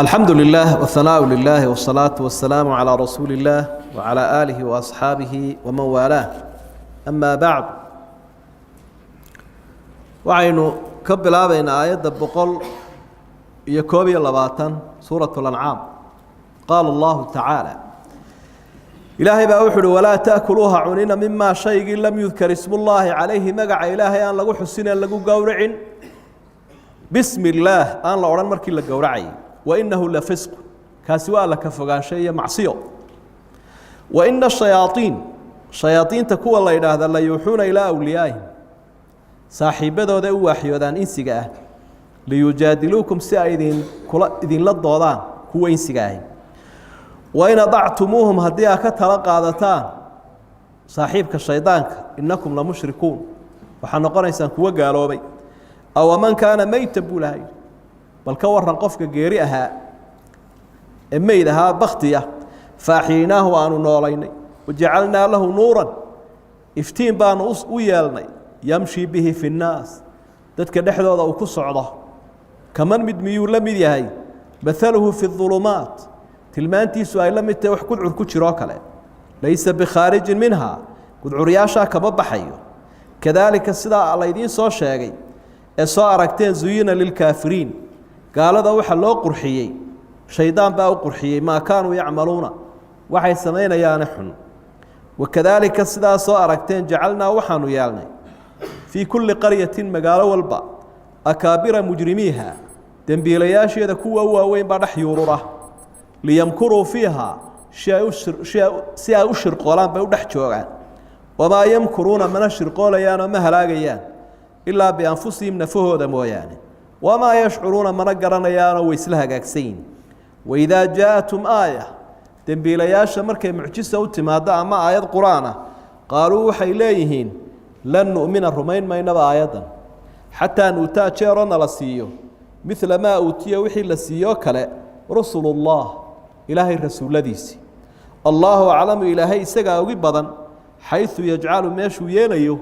Alxamdu lilah whanaaءu lilah wالsalaatu wasalaamu calىa rasuuli اllah wعalى aalihi وaasxaabihi waman waalaah, ama bacd. Waxaynu ka bilaabaynaa aayadda 121 suuraة اlancaam. Qaala allahu tacaala, Ilaahay baa wuxu uhi: "Walaa taakuluuha, cunina, mimaa shaygii lam yudkar ismullaahi calayhi, magaca Ilaahay aan lagu xusineen, lagu gowracin, bismi illaah aan la odhan markii la gowracayay. Wainahu lafisqu, kaasi waa alla ka fogaansho iyo macsiyo. Wa ina shayaaiin, shayaaiinta kuwa la yidhaahda, la yuuxuuna ilaa awliyaa'ihim, saaxiibbadooda u waaxyoodaan insiga ah, liyujaadiluukum, si ay idinkula idinla doodaan kuwa insiga ahi. Wain adactumuuhum, haddii aad ka tala qaadataan saaxiibka shaydaanka, innakum lamushrikuun, waxaa noqonaysaan kuwo gaaloobay. Awaman kaana meytan," buu lahay, bal ka waran qofka geeri ahaa ee meyd ahaa, baktiya, "faaxiynaahu, aanu noolaynay, wajacalnaa lahu nuuran, iftiin baanu u yeelnay, yamshi bihi fi nnaas, dadka dhexdooda uu ku socdo. Kaman mid miyuu la mid yahay maaluhu fi ulumaat, tilmaantiisu ay la mid tahay wax gudcur ku jiroo kale, laysa bikhaarijin minha, gudcuryaashaa kama baxayo? Kadaalika, sidaa laydiin soo sheegay ee soo aragteen, zuyina lilkaafiriin, gaalada waxa loo qurxiyey, shaydaan baa u qurxiyey, maa kaanuu yacmaluuna, waxay samaynayaane xun. Wakadaalika, sidaa soo aragteen, jacalnaa, waxaanu yeelnay, fii kulli qaryatin, magaalo walba, akaabira mujrimiiha, dembiilayaasheeda kuwa u waaweyn baa dhex yuurura, liyamkuruu fiiha, si ay u shirqoolaan bay u dhex joogaan. Wamaa yamkuruuna, mana shirqoolayaanoo ma halaagayaan, ilaa bianfusihim, nafahooda mooyaane. Wamaa yashcuruuna, mana garanayaanoo way isla hagaagsan yihin. Waidaa jaaءatum aaya, dembiilayaasha markay mucjisa u timaado ama aayad qur-aan ah, qaaluu, waxay leeyihiin: lan nu'mina, rumayn maynaba aayaddan, xataa nuutaa, jeeroo nala siiyo, midla maa uutiya, wixii la siiyoo kale, rusulullah, Ilaahay rasuulladiisii. Allaahu aclamu, Ilaahay isagaa ogi badan, xaysu yajcalu, meeshuu yeelayo,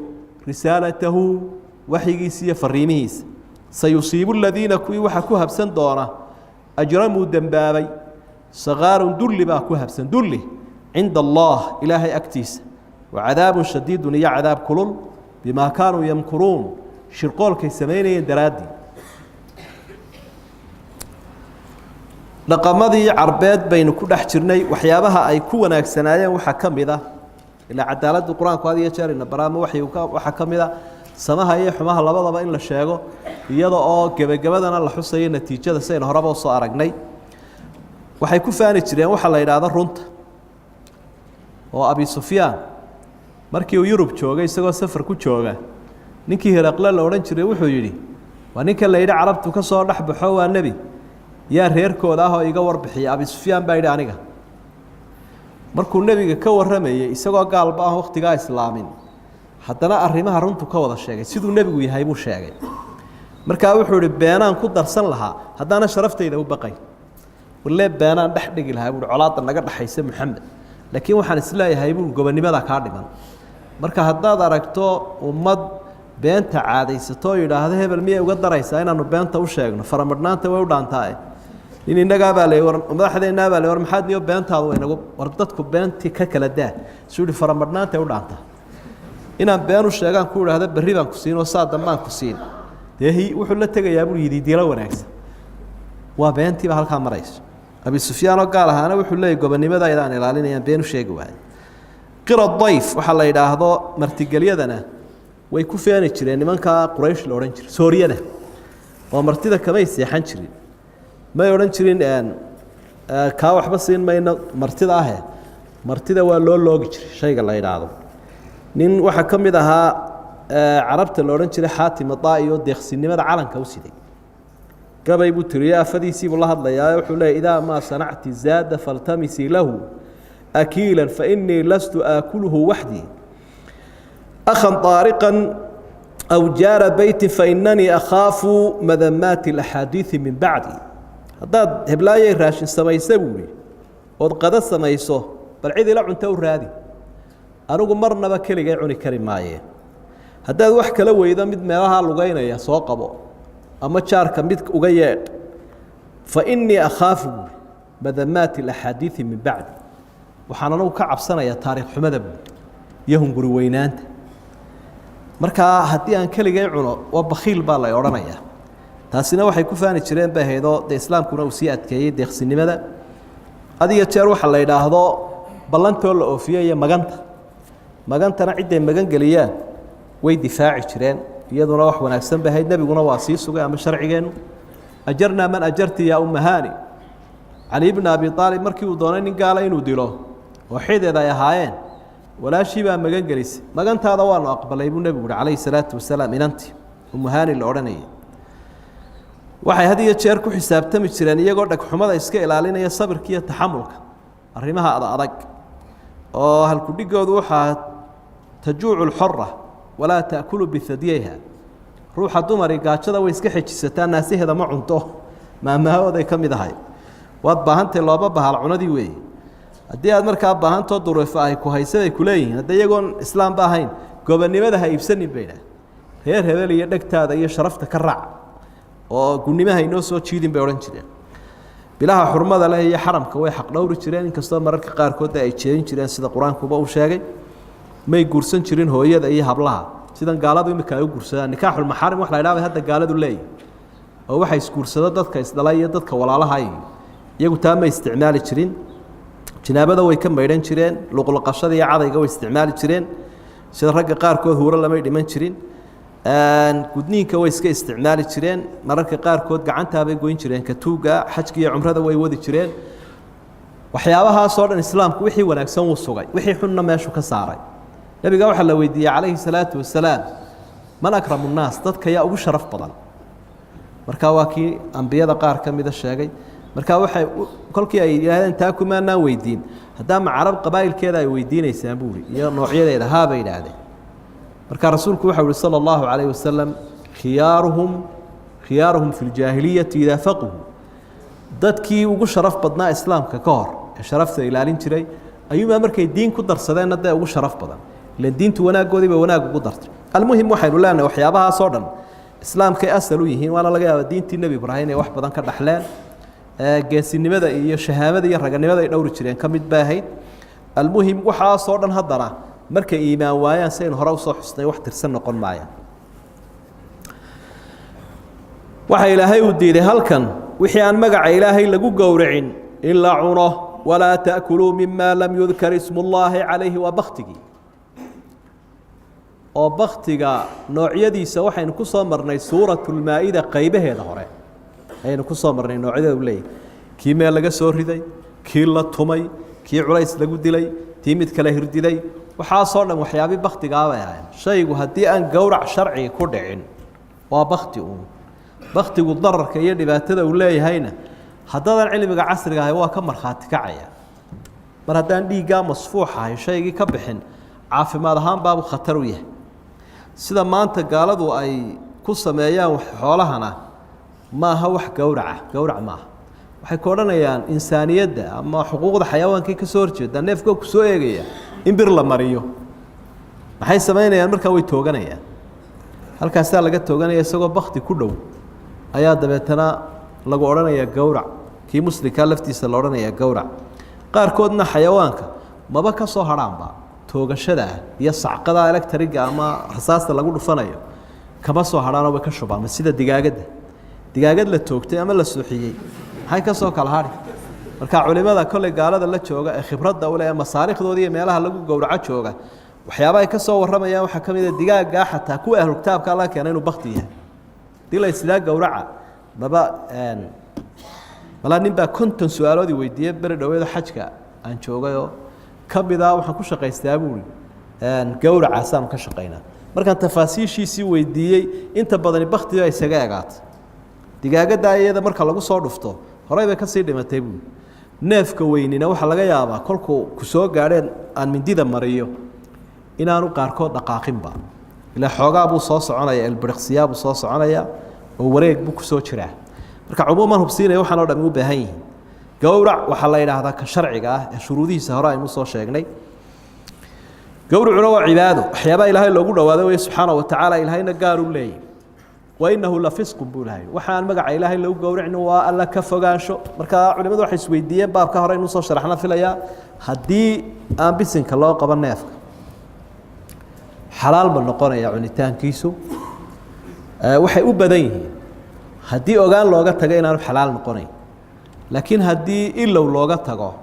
risaalatahu, waxyigiisa iyo fariimihiisa. Sayusiibu aladiina, kuwii waxa ku habsan doona, ajramuu, dembaabay, sakaarun, dulli baa ku habsan, dulli, cinda Allah, Ilaahay agtiisa, wa cadaabun shadiidun, iyo cadaab kulul, bimaa kaanuu yamkuruun, shirqoolkay samaynayeen daraaddii." Dhaqamadii carbeed baynu ku dhex jirnay. Waxyaabaha ay ku wanaagsanaayeen waxaa ka mid ah, ilaa cadaaladdu Qur-aanku had iyo jeer ina baraama waxyiga, waxaa ka mid a samaha iyo xumaha labadaba in la sheego, iyada oo gebagabadana la xusayo natiijada, sidaynu horeba usoo aragnay. Waxay ku faani jireen waxaa la yidhaahdo runta. Oo Abi Sufyaan markii uu Yurub joogay, isagoo safar ku jooga, ninkii Hiraqle la odhan jiray wuxuu yidhi: "Waa ninka la yidhi carabtu ka soo dhex baxo, waa nebi, yaa reerkooda ah oo iga warbixiya?" Abi Sufyaan baa yidhi: "Aniga." Markuu nebiga ka warramayey, isagoo gaalba ah, wakhtigaa islaamin, haddana arrimaha runtu ka wada sheegay, siduu nebigu yahay buu sheegay. Markaa wuxuu ihi: "Beenaan ku darsan lahaa haddaana sharaftayda u baqay. Walee beenaan dhex dhigi lahaa," buui, "colaadda naga dhexaysa Moxamed, laakiin waxaan isleeyahay," bui, "gobonnimadaa kaa dhiman." Marka haddaad aragto ummad beenta caadaysato oo yidhaahdo: "Hebel miyay uga daraysaa inaanu beenta u sheegno? Faramadhnaanta way u dhaantaae." Nin innagaabaa la war, madaxdeennaa baa la war, maxaad niyo beentaadu waynagu war, dadku beentii ka kala daa. Suu yihi: "Faramadhnaantay u dhaantaa inaan been u sheegaan ku idhaahdo berri baan ku siin oo saa dambaan ku siin." Dee wuxuu la tegayaa bui yididiilo wanaagsan. Waa beentiiba halkaa marayso. Abi Sufyaan oo gaal ahaana wuxuu leeyay: "Gobonnimadayda ilaalinayaan been u sheegi waaye." Qira dayf waxaa la yidhaahdo, martigelyadana way ku feeni jireen nimankaa Quraysh la odhan jiray. Sooriyada oo martida kamay seexan jirin, may odhan jirin kaa waxba siin mayno martida ahe. Martida waa loo loogi jiray. Shayga la yidhaahdo nin waxaa ka mid ahaa carabta la odhan jiray Xaatim Adaa-i oo deeqsinimada calanka u siday. Gabay buu tiriye, afadiisiibuu la hadlayaa. Wuxuu leeyay: "Idaa maa sanacti zaada faltamisii lahu akiila, fainii lastu aakuluhu waxdii, akhan طaariqan aw jaara beyti, fainanii akhaafu madamaati اlaxaadiiثi min bacdi." Haddaad heblaayay raashin samaysa, buu ihi, ood qado samayso, bal cid ila cunto u raadi, anigu marnaba keligay cuni kari maayee. Haddaad wax kala weydo, mid meelahaa lugeynaya soo qabo ama jaarka mid uga yeedh. Fa innii akhaafu, buuri, madamaati alaxaadiidi min bacdi. Waxaan anugu ka cabsanayaa taariikh xumada, buuri, iyo hunguri weynaanta. Markaa haddii aan keligay cuno, waa bakhiil baa lay odhanayaa. Taasina waxay ku faani jireen bay ahaydoo dee islaamkuna uu sii adkeeyey deeqsinimada. Adiyo jeer waxa la yidhaahdo ballantoo la oofiyo iyo maganta, magantana cidday magan geliyaan way difaaci jireen. Iyaduna wax wanaagsan bay ahayd. Nebiguna waa sii sugay ama sharcigeennu. Ajarnaa man ajarti yaa ummahaani. Cali bna Abi Aalib markii uu doonay nin gaala inuu dilo oo xideed ay ahaayeen, walaashii baa magan gelisay. Magantaada waanu aqbalay, buu nebigu uhi calayhi salaatu wasalaam. Inantii Umuhaani la odhanayay waxay had iyo jeer ku xisaabtami jireen, iyagoo dhagxumada iska ilaalinaya, sabirka iyo taxamulka arrimaha ad adag, oo halkudhigoodu waxaa tajuucu lxora walaa ta'kulu bihadyeyha. Ruuxa dumari gaajada way iska xejisataa, naasaheeda ma cunto. Maahmaahooday ka mid ahay. Waad baahantay, looma bahal cunadii weeye. Haddii aad markaa baahantoo duruufo ay ku haysa, bay kuleeyihiin hadda, iyagoon islaamba ahayn, gobonnimada ha iibsanin, bay idhaah. Reer hebel iyo dhegtaada iyo sharafta ka raac oo gunimaha inoo soo jiidin, bay odhan jireen. Bilaha xurmada leh iyo xaramka way xaq dhowri jireen, inkastoo mararka qaarkood ay jeedin jireen, sida qur-aankuba uu sheegay. May guursan jirin hooyada iyo hablaha sidan gaaladu imika ay u guursadaan. Nikaaxulmaxaarim wax la idhaha bay hadda gaaladu leeyihin, oo waxay isguursado dadka isdhalay iyo dadka walaalaha. Iyo iyagu taa ma isticmaali jirin. Jinaabada way ka maydhan jireen. Luqluqashada iyo cadayga way isticmaali jireen. Sida ragga qaarkood huuro lamay dhiman jirin. Gudniinka way iska isticmaali jireen. Mararka qaarkood gacantaabay goyn jireen katuuga. Xajka iyo cumrada way wadi jireen. Waxyaabahaasoo dhan islaamku wixii wanaagsan wuu sugay, wixii xunna meeshu ka saaray. Nebiga waxaa la weydiiyey calayhi salaatu wasalaam: man akramu nnaas? Dadka yaa ugu sharaf badan? Markaa waa kii ambiyada qaar ka mida sheegay. Markaa waxay kolkii ay yidhahdeen taa kumaanaan weydiin, haddaama carab qabaa'ilkeeda ay weydiinaysaan, buuri, iyo noocyadeeda haa, bay yidhaahdeen. Markaa rasuulku waxau uhi sala allahu calayh wasalam: khiyaaruhum khiyaaruhum fi ljaahiliyati idaa faquhu. Dadkii ugu sharaf badnaa islaamka ka hor ee sharafta ilaalin jiray ayuunbaa markay diin ku darsadeenna dee ugu sharaf badan, ilan diintu wanaaggoodii bay wanaag ugu dartay. Almuhim, waxaynu leenahay waxyaabahaasoo dhan islaamkay asal u yihiin, waana laga yaaba diintii Nebi Ibraahim inay wax badan ka dhaxleen. Geesinimada iyo shahaamada iyo raganimada ay dhowri jireen ka mid bay ahayd. Almuhim, waxaasoo dhan haddana markay iimaan waayaan, si aynu hore usoo xusnay, wax tirsan noqon maayaan. Waxa Ilaahay uu diiday halkan wixii aan magaca Ilaahay lagu gowracin in la cuno. Walaa ta'kuluu mima lam yudkar ismu llaahi calayhi, waa baktigii. Oo baktiga noocyadiisa waxaynu ku soo marnay suuratulmaa-ida qaybaheeda hore ayaynu ku soo marnay noocyadeeda u leeyahy: kii meel laga soo riday, kii la tumay, kii culays lagu dilay, tii mid kale hirdiday. Waxaasoo dhan waxyaabii baktigaa bay ahayn. Shaygu haddii aan gowrac sharciga ku dhicin waa bakti uun. Baktigu dararka iyo dhibaatada uu leeyahayna haddadan cilmiga casriga ahay waa ka markhaati kacaya. Mar haddaan dhiiggaa masfuux ahay shaygii ka bixin, caafimaad ahaan baabuu khatar u yahay. Sida maanta gaaladu ay ku sameeyaan xoolahana maaha wax gowraca, gowrac maaha. Waxay ku odhanayaan insaaniyadda ama xuquuqda xayawaankii ka soo horjeeda, neefka ku soo eegaya in bir la mariyo. Maxay samaynayaan markaa? Way tooganayaan. Halkaasaa laga tooganaya isagoo bakti ku dhow ayaa dabeetana lagu odhanayaa gowrac. Kii muslimkaa laftiisa la odhanayaa gowrac. Qaarkoodna xayawaanka maba ka soo hadhaanba toogashada ah iyo sacqada electriga ama rasaasta lagu dhufanayo, kama soo hadhaanoo way ka shubaan. Sida digaagadda, digaagad la toogtay ama la suuxiyey maxay ka soo kala hadhi? Marka culimada kolley gaalada la jooga ee khibradda u leh ee masaariikhdooda iyo meelaha lagu gowraco jooga, waxyaaba ay ka soo warramayaan waxaa ka mid a digaaggaa xataa kuwa ahlu kitaabka la keena inuu bakti yahay hadii la isdaa gowraca. Maba malaa nin baa 50 su-aaloodii weydiiyey beri dhoweedo xajka aan joogayoo ka mida. Waxaan ku shaqaystaa, buuri, gowracaasaanu ka shaqaynaa. Markaan tafaasiishiisii weydiiyey, inta badani bakti baa isaga egaatay. Digaagaddaa iyada marka lagu soo dhufto horey bay kasii dhimatay, buuri. Neefka weynina waxaa laga yaabaa kolkuu ku soo gaadheen aan mindida mariyo inaanu qaarkood dhaqaaqinba, ilaa xoogaa buu soo soconaya, elbiriqsiyaa buu soo soconaya oo wareeg buu kusoo jiraa. Marka cumuuman hubsiinaya waxaan o dhami u baahan yihiin. Gowrac waxaa la yidhaahdaa ka sharciga ah ee shuruudihiisa hore aynu soo sheegnay. Gowracuna waa cibaado, waxyaabaha Ilaahay loogu dhawaado wey subxaana wa tacaala, Ilaahayna gaar u leeyahy. Wainahu la fisqun buu ilahay, waxaan magaca Ilaahay lagu gowracin waa Alla ka fogaansho. Marka culimadu waxay isweydiiyeen, baabka hore inuu soo sharaxna filayaa, haddii aan bisinka loo qaban neefka, xalaal ma noqonaya cunitaankiisu? Waxay u badan yihiin haddii ogaan looga tago inaanu xalaal noqonayn, laakiin haddii ilow looga tago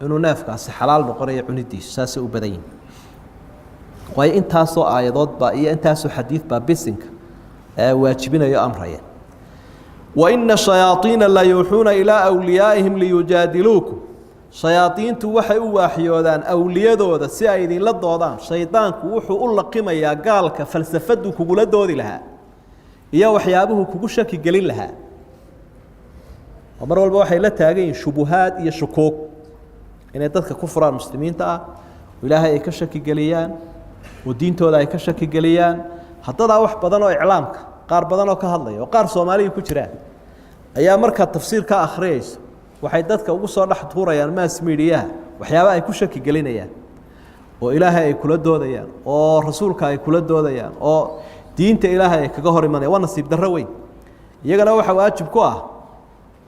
inuu neefkaasi xalaal noqonayo cunidiisu, saasay u badan yihin. Waayo, intaasoo aayadoodba iyo intaasoo xadiid baa bisinka waajibinayo, amraya. Waina shayaaiina la yuuxuuna ilaa wliyaa'ihim liyujaadiluukum. Shayaaiintu waxay u waaxyoodaan awliyadooda si ay idinla doodaan. Shaydaanku wuxuu u laqimayaa gaalka falsafadu kugula doodi lahaa iyo waxyaabuhu kugu shaki gelin lahaa, oo mar walba waxay la taagan yihiin shubuhaad iyo shukuug inay dadka ku furaan muslimiinta ah, oo Ilaahay ay ka shaki geliyaan, oo diintooda ay ka shaki geliyaan. Haddadaa wax badan oo iclaamka qaar badan oo ka hadlaya, oo qaar Soomaaliya ku jiraan, ayaa markaad tafsiir ka akhriyayso waxay dadka ugu soo dhex tuurayaan mass mediaha waxyaaba ay ku shaki gelinayaan, oo Ilaahay ay kula doodayaan, oo rasuulka ay kula doodayaan, oo diinta Ilaahay ay kaga hor imanayaan. Waa nasiib darro weyn. Iyagana waxaa waajib ku ah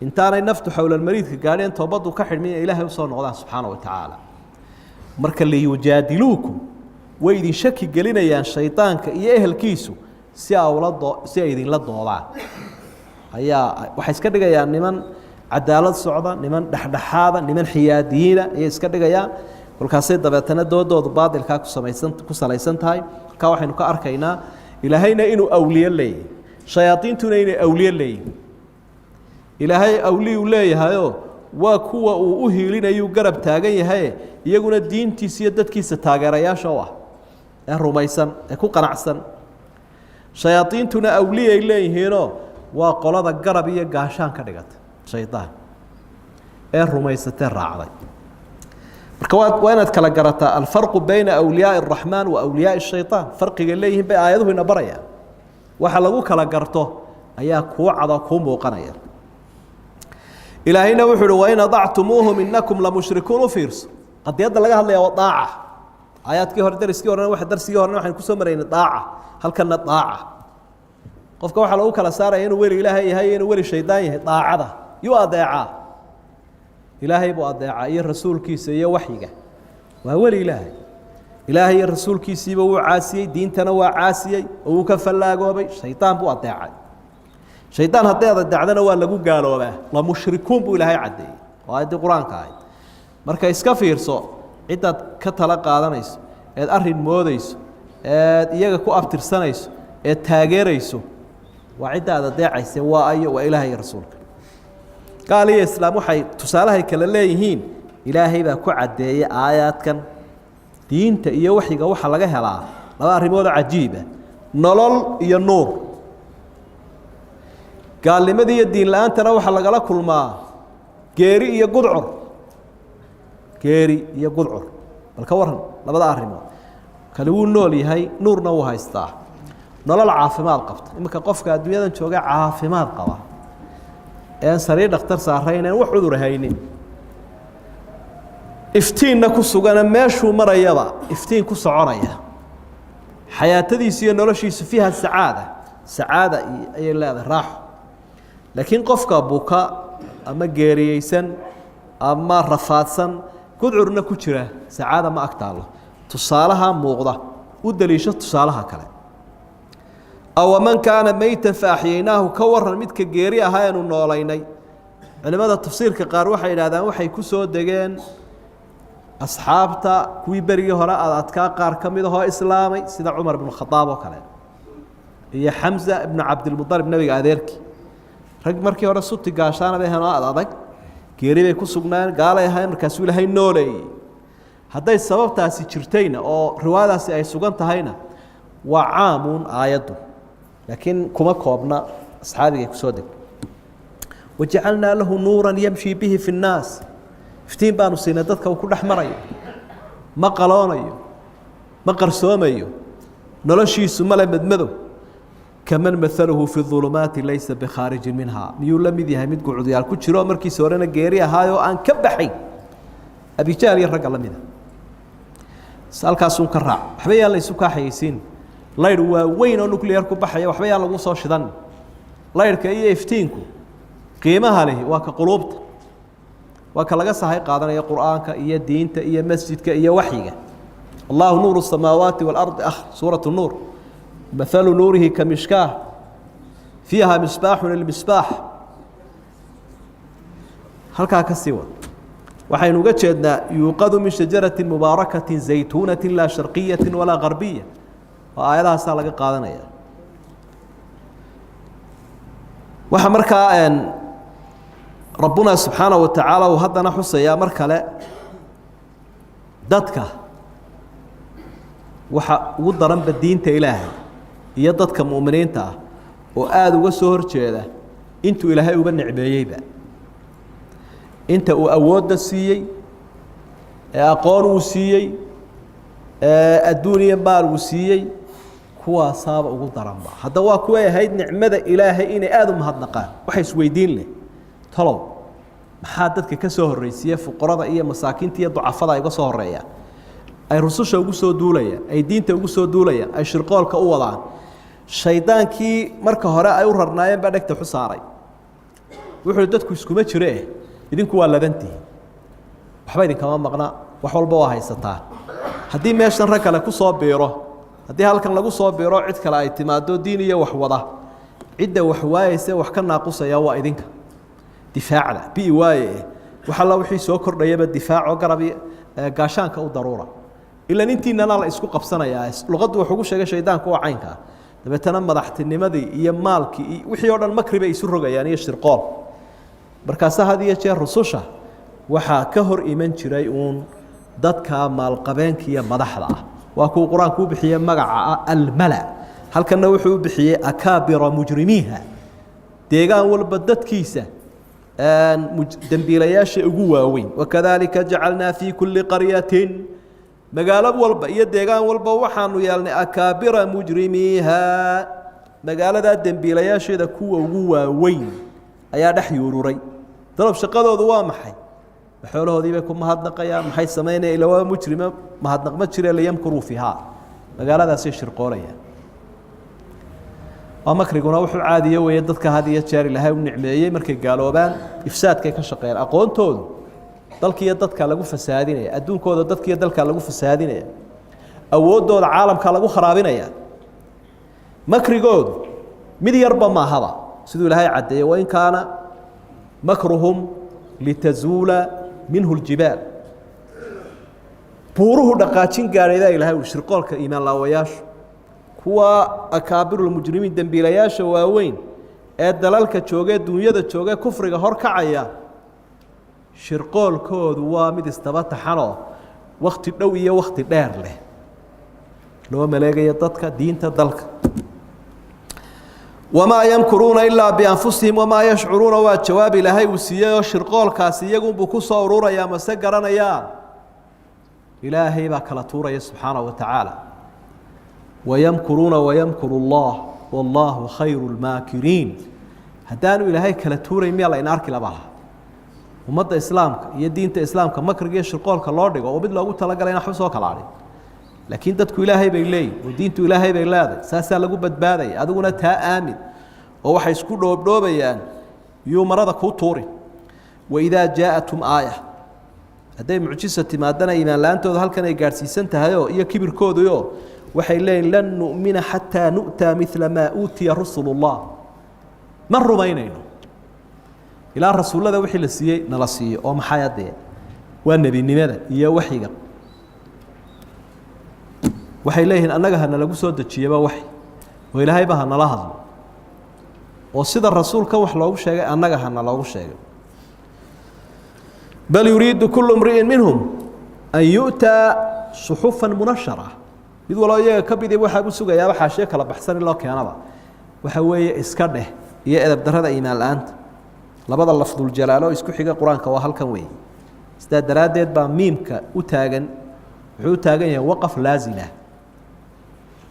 intaanay naftu xowlalmariidka gaadheen, toobaddu ka xidhmin, inay Ilaahay usoo noqdaan subxaana wa tacaala. Marka liyujaadiluukum, way idin shaki gelinayaan shaydaanka iyo ehelkiisu si ula doo si ay idinla doodaan. Ayaa waxay iska dhigayaan niman cadaalad socda, niman dhexdhexaada, niman xiyaadiyiina ayay iska dhigayaan. Kolkaasay dabeetana doodoodu baadilkaa kusamaysan ku salaysan tahay. Halkaa waxaynu ka arkaynaa Ilaahayna inuu awliye leeyahy, shayaadiintuna inay awliye leeyihin. Ilaahay awliyuu leeyahayoo waa kuwa uu u hiilinayuu garab taagan yahaye, iyaguna diintiisa iyo dadkiisa taageerayaasha u ah ee rumaysan ee ku qanacsan. Shayaadiintuna awliyay leeyihiinoo waa qolada garab iyo gaashaan ka dhigata shaydaan ee rumaysatee raacday. Marka waa inaad kala garataa alfarqu bayna awliyaai araxmaan wa awliyaai shayطaan. Farqigay leeyihiin bay aayaduhu ina barayaan. Waxa lagu kala garto ayaa kuu cado, kuu muuqanaya. Ilaahayna wuxuu uhi: wain adactumuuhum inakum lamushrikuun. U fiirso, qadiyadda laga hadlaya waa daaca. Aayaadkii hore, dariskii horena, darsigii horena waxaynu kusoo maraynay daaca, halkana daaca. Qofka waxaa lagu kala saaraya inuu weli Ilaahay yahay iyo inuu weli shaydaan yahay daacada. Yuu adeecaa? Ilaahay buu adeecaa iyo rasuulkiisa iyo waxyiga, waa weli Ilaahay. Ilaahay iyo rasuulkiisiiba wuu caasiyey, diintana waa caasiyey oo wuu ka fallaagoobay, shaydaan buu adeecay. Shaydaan hadday adeecdana waa lagu gaaloobaa. La mushrikuun buu Ilaahay caddeeyey oo aayaddii Qur-aanka ahayd. Marka iska fiirso ciddaad ka tala qaadanayso, eed arrin moodeyso, eed iyaga ku abtirsanayso, eed taageerayso. Waa cidda aad adeecayse waa ayo? Waa Ilaah iyo rasuulka. Gaal iyo islaam waxay tusaalahay kale leeyihiin Ilaahay baa ku caddeeyey aayaadkan. Diinta iyo waxyiga waxaa laga helaa laba arrimoodoo cajiiba: nolol iyo nuur. Gaalnimadii iyo diin la-aantana waxaa lagala kulmaa geeri iyo gudcur, geeri iyo gudcur. Bal ka waran labada arrimood? Kani wuu nool yahay, nuurna wuu haystaa, nolol caafimaad qabta. Iminka qofka adduunyadan jooga caafimaad qaba een sariir dhakhtar saarayn, een wax cudur haynin, iftiinna ku sugana, meeshuu marayaba iftiin ku soconaya, xayaatadiisu iyo noloshiisu fiiha sacaada, sacaada ayay leedahay, raaxo. Laakiin qofka buka ama geeriyeysan ama rafaadsan, gudcurna ku jira, sacaada ma ag taallo. Tusaalaha muuqda u daliisho tusaalaha kale. Awaman kaana meytan fa axyaynaahu. Ka waran midka geeri ahaa eenu noolaynay? Culimada tafsiirka qaar waxay yidhahdaan waxay ku soo degeen asxaabta kuwii berigii hore ad adkaa qaar ka mid ahoo islaamay, sida Cumar ibnu Khadaab oo kale iyo Xamza ibnu Cabdilmualib, nebiga adeerkii. Rag markii hore suti gaashaana bay ahayn oo ad adag, geeri bay ku sugnaan, gaalay ahayn, markaasuu Ilaahay nooleeyey. Hadday sababtaasi jirtayna oo riwaayadaasi ay sugan tahayna, waa caamuun aayaddu, laakiin kuma koobna asxaabigay kusoo deg. Wajacalnaa lahu nuuran yamshi bihi fi nnaas. Iftiin baanu siinay dadka uu ku dhex marayo, ma qaloonayo, ma qarsoomayo, noloshiisu male madmadow. Kaman maaluhu fi ulumaati laysa bikhaarijin minha. Miyuu la mid yahay mid gucudyaal ku jiro, markiisa horena geeri ahaayoo aan ka baxayn, Abijahl iyo ragga la mida? Halkaasuun ka raac. Waxba yaan la isu kaa xayeysiin laydh waa weyn oo nuclear ku baxaya, waxba yaan lagu soo shidan. Laydhka iyo iftiinku qiimaha lihi waa ka quluubta, waa ka laga sahay qaadanaya qur'aanka iyo diinta iyo masjidka iyo waxyiga. Allahu nuuru الsamaawaati waalardi, suurat nuur, mathalu nuurihi ka mishkaah fiiha misbaaxun ilmisbaax. Halkaa ka sii wad. Waxaynu uga jeednaa yuuqadu min shajarati mubaarakati zaytuunati laa sharqiyati walaa garbiya, oo aayadahaasaa laga qaadanaya. Waxaa markaa rabbuna subxaanaه wa tacaala uu haddana xusayaa mar kale dadka waxa ugu daranba diinta Ilaahay iyo dadka mu'miniinta ah oo aada uga soo horjeeda intuu Ilaahay uga necbeeyeyba, inta uu awoodda siiyey ee aqoon uu siiyey ee adduun iyo maal uu siiyey, kuwaasaaba ugu daranba. Hadda waa kuway ahayd nicmada Ilaahay inay aada u mahadnaqaan. Waxa isweydiin leh, talow maxaa dadka ka soo horreysiiye? Fuqarada iyo masaakiinta iyo ducafada ay uga soo horeeyaan, ay rususha ugu soo duulayaan, ay diinta ugu soo duulayaan, ay shirqoolka u wadaan. Shaydaankii marka hore ay u rarnaayeen baa dhegta xu saaray. Wuxuu dadku iskuma jire, idinku waa labantihi, waxba idinkama maqna, wax walba waa haysataa. Haddii meeshan rag kale ku soo biiro, haddii halkan lagu soo biiro, cid kale ay timaado, diin iyo wax wada, cidda wax waayeyse, wax ka naaqusaya waa idinka. Difaacda bi waaye, wax alla wixii soo kordhayaba difaaco, garab gaashaanka u daruura, ilan intiinana la isku qabsanayaa. Luqaddu wuxuu ugu sheegay shaydaanku waa caynka ah. Dabeetana madaxtinimadii iyo maalkii iyo wixii oo dhan makri bay isu rogayaan iyo shirqool. Markaasa had iyo jeer rususha waxaa ka hor iman jiray uun dadka maalqabeenka iyo madaxda ah. Waa kuwa Qur-aanku u bixiyey magaca ah almala. Halkanna wuxuu u bixiyey akaabira mujrimiiha, deegaan walba dadkiisa dembiilayaasha ugu waaweyn. Wakadalika jacalnaa fii kulli qaryatin, magaalo walba iyo deegaan walba waxaanu yeelnay akaabira mujrimiiha, magaaladaa dembiilayaasheeda kuwa ugu waaweyn ayaa dhex yuururay. Dalab shaqadoodu waa maxay? Xoolahoodii bay ku mahadnaqayaan? Maxay samaynayaan? Ila waa mujrimo, mahadnaq ma jire. Liyamkuruu fiihaa, magaaladaasay shirqoolayaan. Waa makriguna wuxuu caadiye weeye. Dadka had iyo jeer Ilaahay u nicmeeyey markay gaaloobaan ifsaadkay ka shaqeeyaan. Aqoontoodu dalkiiyo dadka lagu fasaadinaya, adduunkooda dadkiiyo dalka lagu fasaadinaya, awooddooda caalamka lagu kharaabinaya. Makrigoodu mid yarba maahaba, siduu Ilaahay caddeeyey: wain kaana makruhum litazuula minhu ljibaal. Buuruhu dhaqaajin gaadhaydaa Ilahay uu shirqoolka iimaan laawayaashu, kuwa akaabirulmujrimiin, dembiilayaasha waaweyn ee dalalka joogee, dunyada joogee, kufriga hor kacaya, shirqoolkoodu waa mid isdaba taxanoo wakti dhow iyo wakti dheer leh loo maleegayo dadka, diinta, dalka. Wamaa yamkuruuna ilaa bianfusihim wamaa yashcuruuna. Waa jawaab Ilaahay uu siiyey oo shirqoolkaasi iyagunbuu ku soo ururayaa, mase garanayaan. Ilaahay baa kala tuuraya subxaanaه wa tacaala. Wayamkuruuna wayamkuru اllah wallaahu khayru اlmaakiriin. Haddaanu Ilaahay kala tuurayn, miyaa la ina arki laba laha? Ummadda islaamka iyo diinta islaamka makriga iyo shirqoolka loo dhigo oo mid loogu talagalay in waxba soo kala adhin, laakiin dadku Ilaahay bay leeyihin oo diintu Ilaahay bay leedahay, saasaa lagu badbaadaya. Adiguna taa aamin oo waxay isku dhoobdhoobayaan yuu marada kuu tuurin. Waidaa jaaءatum aaya, hadday mucjisa timaadana, iimaan la-aantooda halkan ay gaadhsiisan tahayoo iyo kibirkooduyo, waxay leeyihin: lan nu'mina xataa nu'taa midla maa uutiya rusul اllah. Ma rumaynayno ilaa rasuullada wixii la siiyey nala siiyo. Oo maxay haddee? Waa nebinimada iyo waxyiga. Waxay leeyihiin annaga ha nalagu soo dejiyaba waxy, oo Ilaahayba ha nala hadlo, oo sida rasuulka wax loogu sheegay annaga ha naloogu sheegay. Bal yuriidu kulu mri'in minhum an yu'taa suxufan munashara. Mid waloo iyaga ka midii waxaa u sugayaaba xaashiyo kala baxsan in loo keenaba. Waxa weeye iska dheh iyo edeb darrada iimaan la-aanta. Labada lafduljalaalo isku xiga Qur-aanka waa halkan weeye. Sidaa daraaddeed baa miimka u taagan, wuxuu u taagan yahay waqaf laazima.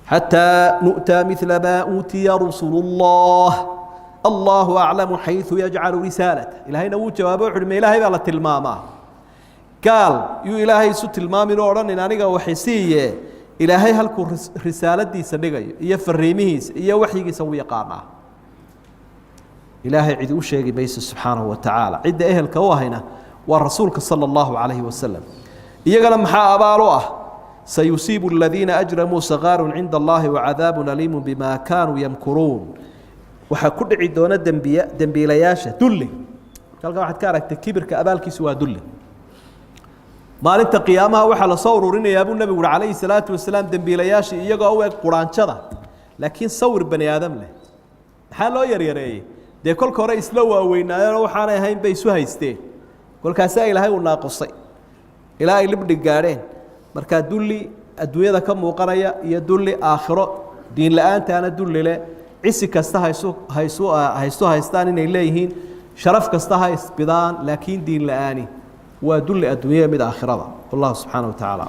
Xataa nu'taa midla maa uutiya rusulu اllah, allahu aclamu xayثu yajcalu risaalata. Ilaahayna wuu jawaabo, wuxu uhi: ma Ilaahay baa la tilmaamaa? Gaal yuu Ilaahay isu tilmaamin oo odhanin aniga waxisiiye. Ilaahay halkuu risaaladiisa dhigayo iyo fariimihiisa iyo waxyigiisa wuu yaqaanaa. Ilaahay cidi u sheegi mayso subxaanahu wa tacaala. Cidda ehelka u ahayna waa rasuulka sala allahu calayhi wasalam. Iyagana maxaa abaal u ah? Sayusiibu aladiina ajramuu sakaarun cinda allahi wacadaabun aliimu bima kaanuu yamkuruun. Waxaa ku dhici doona dembiy dembiilayaasha dulli. Halkan waxaad ka aragtay kibirka abaalkiisu waa dulli. Maalinta qiyaamaha waxaa lasoo ururinayaa buu nebigu uhi calayhi salaatu wasalaam dembiilayaashii iyagoo u eg quraanjada, laakiin sawir bani aadam leh. Maxaa loo yaryareeyey? Dee kolka hore isla waaweynaayeenoo waxaanay ahayn bay isu haysteen, kolkaasaa Ilaahay uu naaqusay ilaa ay libdhig gaadheen. Markaa dulli adduunyada ka muuqanaya iyo dulli aakhiro, diin la-aantaana dulli leh. Cisi kasta haysu haysu haystu haystaan inay leeyihiin, sharaf kasta ha isbidaan, laakiin diin la-aani waa dulli adduunyada mid aakhirada. Wallahu subxaana wa tacala.